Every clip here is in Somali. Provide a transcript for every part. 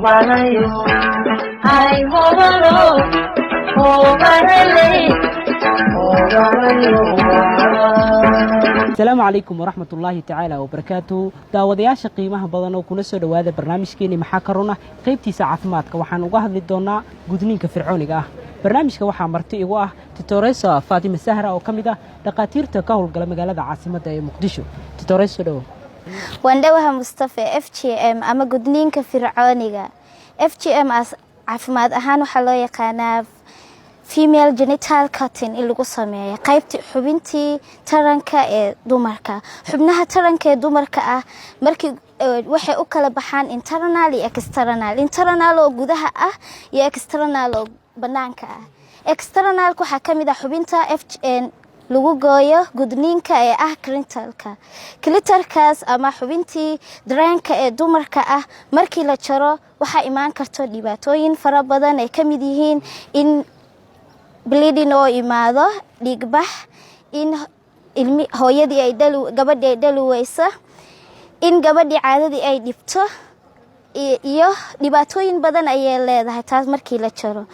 Hobarayo, ay hobaro, hobarale, hobarayo. Asalaamu calaykum waraxmat ullaahi tacaala wabarakaatuhu. Daawadayaasha qiimaha badan oo kuna soo dhowaada barnaamijkeeni Maxaa ka Run Ah, qaybtiisa caafimaadka. Waxaan uga hadli doonaa gudniinka fircooniga ah. Barnaamijka waxaa marti igu ah Titoresa Faatima Sahra oo ka mid ah dhakhaatiirta ka howlgala magaalada caasimadda ee Muqdisho. Titores, soo dhowo. Waan dhowaha, Mustafe. FGM ama gudniinka fircooniga, FGM as caafimaad ahaan waxaa loo yaqaanaa female genital cutting, in lagu sameeyo qaybtii xubintii taranka ee dumarka. Xubnaha taranka ee dumarka ah markii waxay u kala baxaan internal iyo external. Internal oo gudaha ah iyo external oo banaanka ah. Externalka waxaa ka mid ah xubinta lagu gooyo gudniinka ee ah clitorka. Clitorkaas ama xubintii dareenka ee dumarka ah markii la jaro, waxaa imaan karto dhibaatooyin fara badan ay ka mid yihiin in bleeding oo imaado, dhiigbax, in ilmi hooyadii ay dhali, gabadhii ay dhali weyso, in gabadhii caadadii ay dhibto iyo dhibaatooyin badan ayay leedahay taas markii la jaro.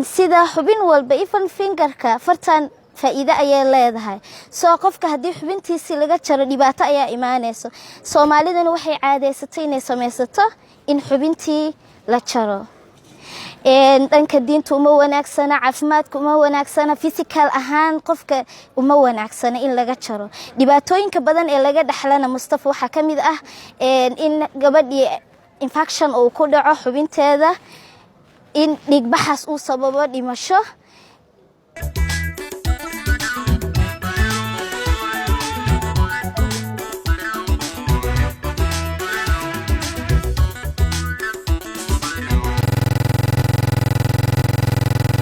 Sida xubin walba, even fingerka, fartan faa'iido ayay leedahay. Soo qofka haddii xubintiisii laga jaro, dhibaato ayaa imaanayso. Soomaaliduna waxay caadeysatay inay samaysato in xubintii la jaro. Dhanka diinta uma wanaagsana, caafimaadka uma wanaagsana, physical ahaan qofka uma wanaagsana in laga jaro. Dhibaatooyinka badan ee laga dhexlana, Mustafa, waxaa ka mid ah in gabadhii infection uu ku dhaco xubinteeda, in dhiigbaxaas uu sababo dhimasho.